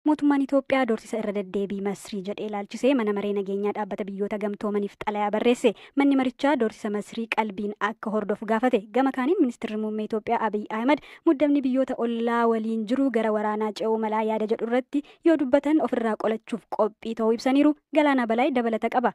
Mootummaan Itoophiyaa doorsisa irra deddeebii Masrii jedhee ilaalchisee mana maree nageenyaa dhaabbata biyyoota gamtoomaniif xalayaa barreesse. Manni marichaa doorsisa Masrii qalbiin akka hordofu gaafate. Gama kaaniin ministeerri muummee Itoophiyaa Abiy Ahimad muddamni biyyoota ollaa waliin jiru gara waraanaa ce'uu malaa yaada jedhu irratti yoo dubbatan ofirraa qolachuuf qophii ta'uu ibsaniiru. Galaanaa Balaay dabalata qaba.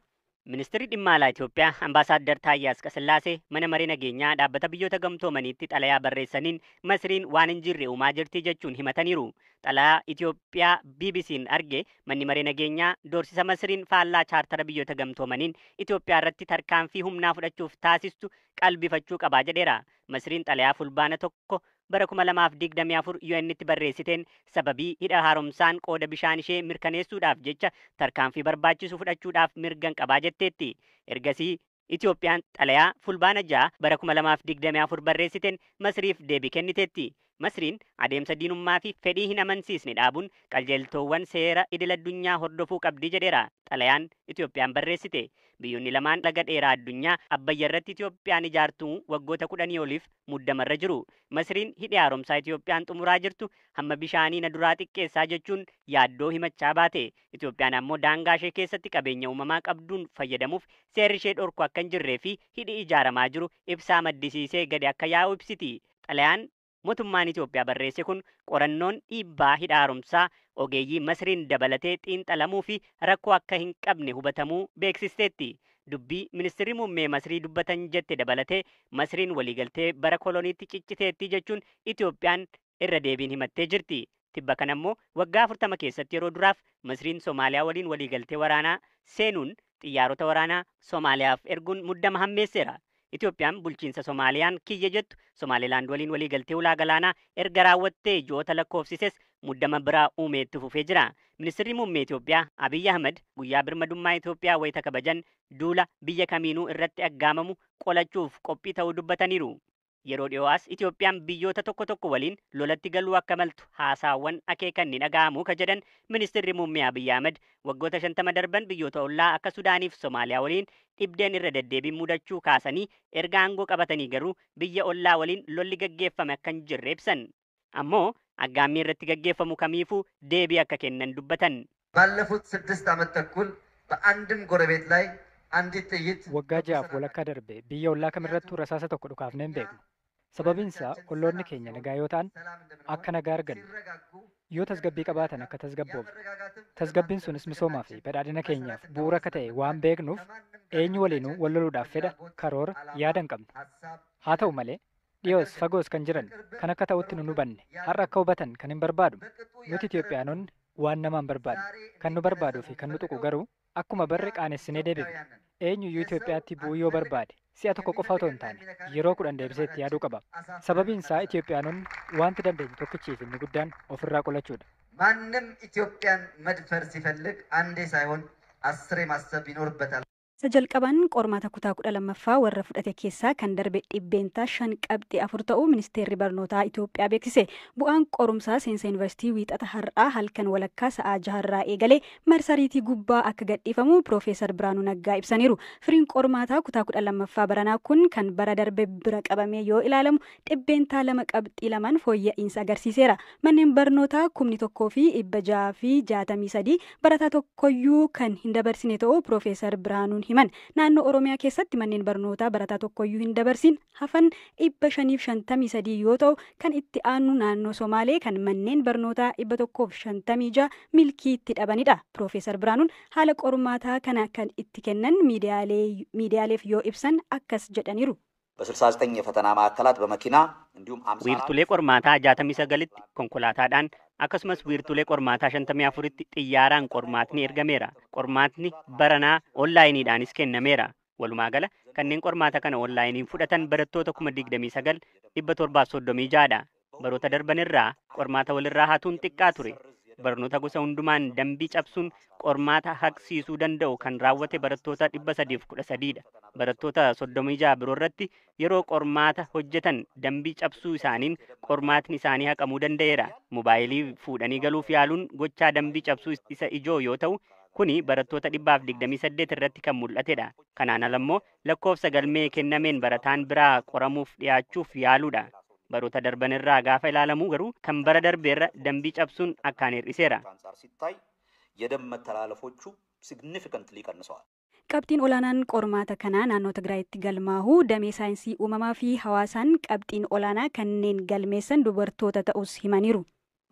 Ministeerri dhimma alaa Itoophiyaa Ambaasaadder Taayyee Asqasillaasee mana maree nageenyaa dhaabbata biyyoota gamtoomaniitti xalayaa barreessaniin Masriin waan hin jirre uumaa jirti jechuun himataniiru. Xalayaa Itoophiyaa BBC'n arge manni maree nageenyaa doorsisa Masriin faallaa chaartara biyyoota gamtoomaniin Itoophiyaa irratti tarkaanfii humnaa fudhachuuf taasistu qalbifachuu qabaa jedheera. Masriin xalayaa fulbaana 1 bara 2024 UN'tti barreessiteen sababii hidha haaromsaan qooda bishaan ishee mirkaneessuudhaaf jecha tarkaanfii barbaachisu fudhachuudhaaf mirgan qabaa jetteetti. Ergasii Itoophiyaan xalayaa fulbaana 6 bara 2024 barreessiteen Masriif deebii kenniteetti. Masriin adeemsa diinummaa fi fedhii hin amansiisne dhaabuun qajeeltoowwan seera idil addunyaa hordofuu qabdi jedheera xalayaan Itoophiyaan barreessite. Biyyoonni lamaan laga dheeraa addunyaa Abbayya irratti Itoophiyaan ijaartu waggoota 10 oliif muddamarra jiru. Masriin hidhi haaromsaa Itoophiyaan xumuraa jirtu hamma bishaanii na duraa xiqqeessaa jechuun yaaddoo himachaa baate. Itoophiyaan ammoo daangaa ishee keessatti qabeenya uumamaa qabduun fayyadamuuf seerri ishee dhorku akka hin jirree fi hidhi ijaaramaa jiru ibsaa maddisiisee gadi akka yaa'u ibsiti. Xalayaan mootummaan Itoophiyaa barreesse kun qorannoon dhiibbaa hidha haaromsaa ogeeyyii Masriin dabalatee xiinxalamuu fi rakkoo akka hin qabne hubatamuu beeksisteetti. Dubbii ministeerri muummee Masrii dubbatan jette dabalatee Masriin waliigaltee bara koloniitti cicciteetti jechuun Itoophiyaan irra deebiin himattee jirti. Tibba kana immoo waggaa 40 keessatti yeroo duraaf Masriin Somaaliyaa waliin waliigaltee waraanaa seenuun xiyyaarota waraanaa Somaaliyaaf erguun muddama hammeesseera. Itoophiyaan bulchiinsa Somaaliyaan kiyya jettu Somaalilaand waliin waliigaltee ulaa galaanaa erga raawwattee ji'oota lakkoofsises muddama biraa uumee itti fufee jira. Ministeerri muummee Itoophiyaa Abiy Ahmed guyyaa birmadummaa Itoophiyaa wayita kabajan duula biyya kamiinuu irratti aggaamamu qolachuuf qophii ta'uu dubbataniiru. Yeroo dhiyoo as Itoophiyaan biyyoota tokko tokko waliin lolatti galuu akka maltu haasaawwan akeekan ni dhaga'amu ka jedhan ministeerri muummee Abiy Ahmed waggoota 50 darban biyyoota ollaa akka Sudaaniif Somaaliyaa waliin dhibdeen irra deddeebiin mudachuu kaasanii erga aangoo qabatanii garuu biyya ollaa waliin lolli gaggeeffame akka hin jirre ibsan. Ammoo aggaammii irratti gaggeeffamu kamiifuu deebii akka kennan dubbatan. ባለፉት 6 ዓመት ተኩል በአንድም ጎረቤት ላይ አንዲት ጥይት Waggaa ja'aaf walakkaa darbe biyya ollaa kamirrattuu rasaasa tokko dhukaafnee hin beeknu. Sababiin isaa olloonni keenya nagaa yoo ta'an akka nagaa argannu, yoo tasgabbii qabaatan akka tasgabboofnu, tasgabbiin sunis misoomaa fi badhaadhina keenyaaf bu'uura akka ta'e waan beeknuuf eenyu waliinuu wal loluudhaaf fedha, karoora, yaada hin qabnu. Haa ta'u malee dhiyoos fagoos kan jiran kan akka ta'utti nu hubanne har'a akka hubatan kan hin barbaadu. Nuti Itoophiyaanonni waan nama hin barbaadne, kan nu barbaaduu fi kan nu tuqu garuu akkuma barre qaanessinee deebifna. Eenyuyyuu Itoophiyaatti bu'uu yoo barbaade si'a tokko qofa otoo hin taane yeroo 10 deebisee itti yaaduu qaba. Sababiin isaa Itoophiyaanonni wanti dandeenyu tokkichii fi inni guddaan ofirraa qolachuudha. ማንም ኢትዮጵያን መድፈር ሲፈልግ አንዴ ሳይሆን አስሬ ማሰብ ይኖርበታል። Isa jalqaban qormaata kutaa 12ffaa warra fudhate keessaa kan darbe 5.4% ta'uu ministeerri barnootaa Itoophiyaa beeksise. Bu'aan qorumsaa seensa yuunivarsiitii wiixata har'aa halkan walakkaa sa'aa jaharraa eegalee marsariitii gubbaa akka gadhiifamu Piroofeesar Biraanuu Naggaa ibsaniiru. Firiin qormaataa kutaa 12ffaa baranaa kun kan bara darbe bira qabamee yoo ilaalamu 2.2% fooyya'insa agarsiiseera. Manneen barnootaa 1,663 barataa tokkoyyuu kan hin dabarsine ta'uu Piroofeesar Biraanuun himan. Naannoo Oromiyaa keessatti manneen barnootaa barataa tokkoyyuu hin dabarsin hafan 553 yoo ta'u kan itti aanu naannoo Somaalee kan manneen barnootaa 156 milkii itti dhabanidha. Piroofeesar Biraanuun haala qormaataa kana kan itti kennan miidiyaaleef yoo ibsan akkas jedhaniiru. በ69 የፈተና ማዕከላት በመኪና እንዲሁም 54 Wiirtulee qormaataa 69tti konkolaataadhaan akkasumas wiirtulee qormaataa 54tti xiyyaaraan qormaatni ergameera. Qormaatni baranaa onlaayiniidhaanis kennameera. Walumaa gala kanneen qormaata kana onlaayiniin fudhatan barattoota 29,736dha. Baroota darban irraa qormaata walirraa hatuun xiqqaa ture. Barnoota gosa hundumaan dambii cabsuun qormaata haqsiisuu danda'u kan raawwate barattoota 313dha. Barattoota 36 biroo irratti yeroo qormaata hojjetan dambii cabsuu isaaniin qormaatni isaanii haqamuu danda'eera. Mobaayilii fuudhanii galuuf yaaluun gochaa dambii cabsuu isa ijoo yoo ta'u, kuni barattoota 128 irratti kan mul'atedha. Kanaan ala immoo lakkoofsa galmee kennameen barataan biraa qoramuuf dhiyaachuuf yaaluudha. Baroota darban irraa gaafa ilaalamu garuu kan bara darbeerra dambii cabsuun akkaan hir'iseera. አንጻር ሲታይ የደንብ መተላለፎቹ ሲግኒፊካንትሊ ቀንሰዋል። Qabxiin olaanaan qormaata kanaa naannoo Tigraayitti galmaa'uu damee saayinsii uumamaa fi hawaasaan qabxiin olaanaa kanneen galmeessan dubartoota ta'us himaniiru.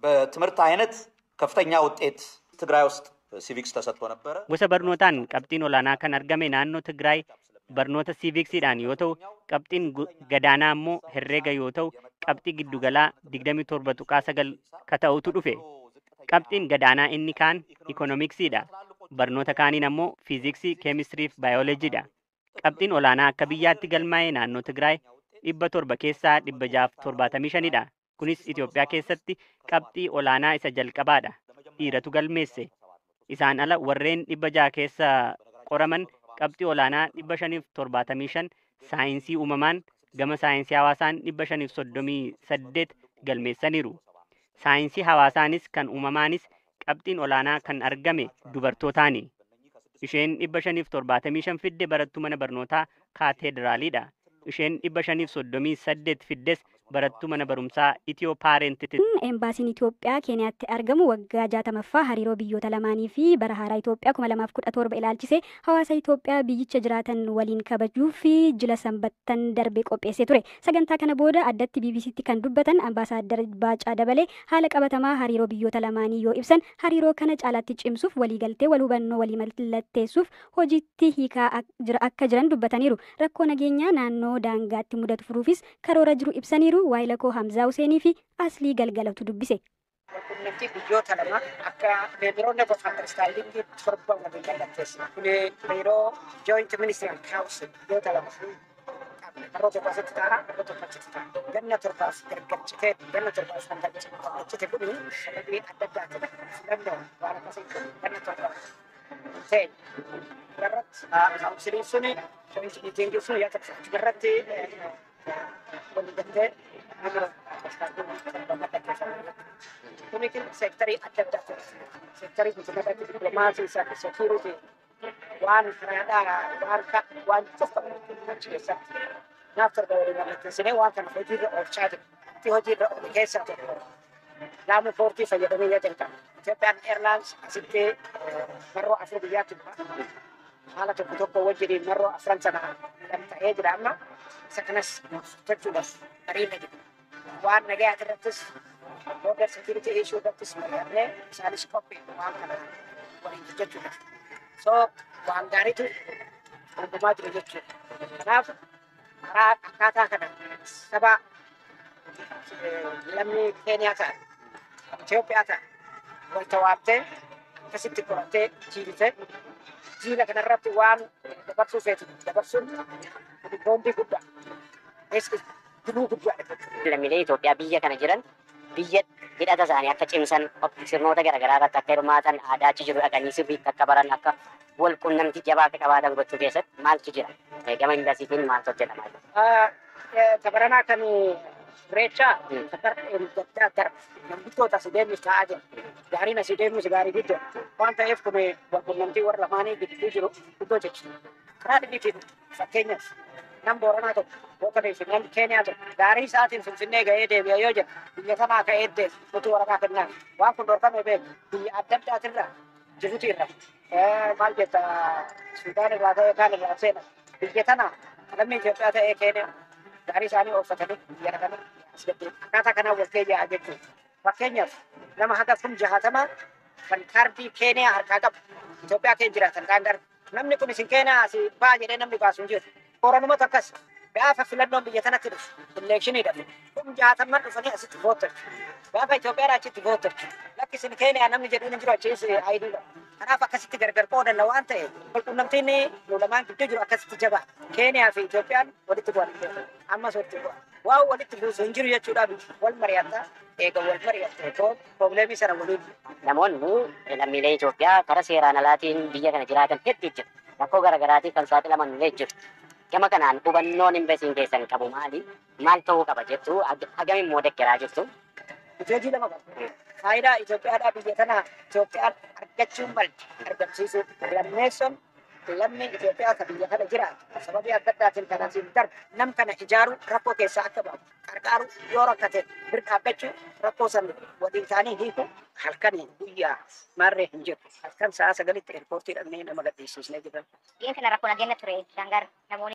በትምህርት አይነት ከፍተኛ ውጤት ትግራይ ውስጥ ሲቪክስ ተሰጥቶ ነበረ። Gosa barnootaan qabxiin olaanaa kan argame naannoo Tigraay barnoota siiviksiidhaan yoo ta'u, qabxiin gadaanaa immoo herreega yoo ta'u, qabxii giddugalaa 27.9 ka ta'utu dhufe. Qabxiin gadaanaa inni kaan ikoonomiksiidha. Barnoota kaaniin ammoo fiiziksii, keemistirii fi baayolojiidha. Qabxiin olaanaa akka biyyaatti galmaa'e naannoo Tigraay 700 keessaa 675dha. Kunis Itoophiyaa keessatti qabxii olaanaa isa jalqabaadha. Dhiiratu galmeesse. Isaan ala warreen 600 keessa qoraman qabxii olaanaa 575 saayinsii uumamaan gama saayinsii hawaasaan 538 galmeessaniiru. Saayinsii hawaasaanis kan uumamaanis qabxiin olaanaa kan argame dubartootaani. Isheen 575 fidde barattuu mana barnootaa kaateediraaliidha. Isheen 538 fiddes barattuu mana barumsaa Itiyoo Paarentiti. Embaasiin Itoophiyaa Keeniyaatti argamu waggaa 60ffaa hariiroo biyyoota lamaanii fi bara haaraa Itoophiyaa 2017 ilaalchise hawaasa Itoophiyaa biyyicha jiraatan waliin kabajuu fi jila sanbattan darbe qopheessee ture. Sagantaa kana booda addatti BBCtti kan dubbatan Ambaasaadar Baacaa Dabalee haala qabatamaa hariiroo biyyoota lamaanii yoo ibsan hariiroo kana caalaatti cimsuuf waliigaltee wal hubannoo walii mallatteessuuf hojiitti hiikaa akka jiran dubbataniiru. Rakkoo nageenyaa naannoo daangaatti mudatu furuufis karoora jiru ibsaniiru. Waayila koo Hamzaa Huseenii fi Aslii Galgalatu dubbise. Quunnamtii biyyoota lama akka memorandum of understanding torba waliin mallatteessine. Kun yeroo joint ministerial council biyyoota lama qabna. Yeroo tokko asitti ta'a, yeroo tokko achitti ta'a. Ganna torbaaf gargarcitee, ganna torbaaf kan gargarcite kuni sababii adda addaatiin filannoo waan akkasii ganna torbaaf hin ta'e. Irratti kaawunsiliin suni joint meeting sun yaa ta'u irratti waliigaltee nama kuni seektarii adda addaa seektarii guutummaatti dippiloomaasii sekiuritii waan kanaadhaa waan waan cufa achi keessatti naaf torba waliin mallatteessinee waan kana hojiirra oolchaa jiru. Itti hojiirra oole keessaa tokko Laamu poortii fayyadamee yoo jalqabe. Itoophiyaan Airlines asitti marroo afur guyyaatti dhufa. Haala tokko tokko wajjiniin marroo afran sana ta'ee jira amma isa kanas tolchuudhaaf ariina jiru. Waan nagayaa irrattis border security issue irrattis mari'annee isaanis qophii waan kana waliin hojjechuudhaaf. So waan gaariitu uumamaa jiru jechuudha. Kanaaf karaa akkaataa kana saba lammii Keeniyaa ta'an, Itoophiyaa ta'an wal tawaabtee akkasitti qorattee jiilitee jiila kanarratti waan dabarsuu feetu dabarsuun boondii guddaa guduu guddaadha. Lammiilee Itoophiyaa biyya kana jiran biyya hidhata isaanii akka cimsan sirnoota garaagaraa irratti akka hirmaatan aadaa achi jiru dhaqanii sirriitti akka baran akka wal quunnamtii jabaa akka qabaatan gochuu keessatti maaltu jira? Gama imbaasiitiin maaltu hojjetamaa jira? Tabaranaa kan Irreechaa gaddaa darbe namtittoota asii deemus taa'aa jira. Gaariin asii deemus gaarii guddoo. Waan ta'eef kun wal quunnamtii warra lamaanii gidduu jiru guddoo jechuudha. Karaa dhibiitiin fakkeenyaaf nam Booranaa tokko yookaan nam Keeniyaa tokko gaarii isaatiin Finfinnee ga'ee deebi'a yoo jedhu biyya tanaa ka'ee deemu utuu waraqaa kennaaf. Waan kun dhorkame beeku biyya adda addaatirraa Jibuutii irraa maal jetta Suudaan irraa ta'ee kaan irraa seena biyya tanaa lammii Itoophiyaa ta'ee Keeniyaa gaarii isaanii ooffatanii biyya dhaqanii as gaddeemu. Akkaataa kanaan wal keeyyaa jechuudha. Fakkeenyaaf nama haga 60,000 kan kaardii Keeniyaa harkaa qabu Itoophiyaa keessa jiraatan daangaa namni kun isin Keeniyaa asii baa jedhee namni baasu hin jiru. Booranumatu akkas gaafa filannoon biyya tanatti dhufu eleekshiniidha. 60,000 dhufanii asitti vootachuu. Gaafa Itoophiyaadhaa achitti vootachuu. Lakki isin Keeniyaa namni jedhuun hin jiru achiis ayidiidha. Kanaaf akkasitti gargar qoodanna waan ta'eef walquunnamtiin nu lamaan gidduu jiru akkasitti jabaa. Keeniyaa fi Itoophiyaan walitti bu'an hin beekan. Ammas walitti bu'an. Waan walitti buusu hin jiru jechuudhaaf wal mari'atta. Eega wal mari'atte probleemii sana waliin. Namoonni lammiilee Itoophiyaa karaa seeraan alaatiin biyya kana jiraatan hedduu jiru. Rakkoo garaagaraatiin kan saaxilaman illee jiru. Gama kanaan hubannoon imbaasiin keessan qabu maali? Maal ta'uu qaba jettu? Hagam immoo deggeraa jirtu? Hojii lama qaba. Faayidaa Itoophiyaadhaa biyya tanaa Itoophiyaan argachuun malte argamsiisuu. Lammeessoon Lammiin Itoophiyaa kan biyya kana jiraatu sababii adda addaatiin kan asiin darbu nam kana ijaaru, rakkoo keessaa akka ba'u qarqaaru, yoo rakkate bira dhaabbachuu, rakkoo san waliin ta'anii hiiku. Halkan guyyaa maarree hin jiru. Halkan sa'a 9tti eerpoortii dhaqnee nama gadhiisisnee jirra. Dhiyeenya kana rakkoo nageenya ture daangaar namoonni.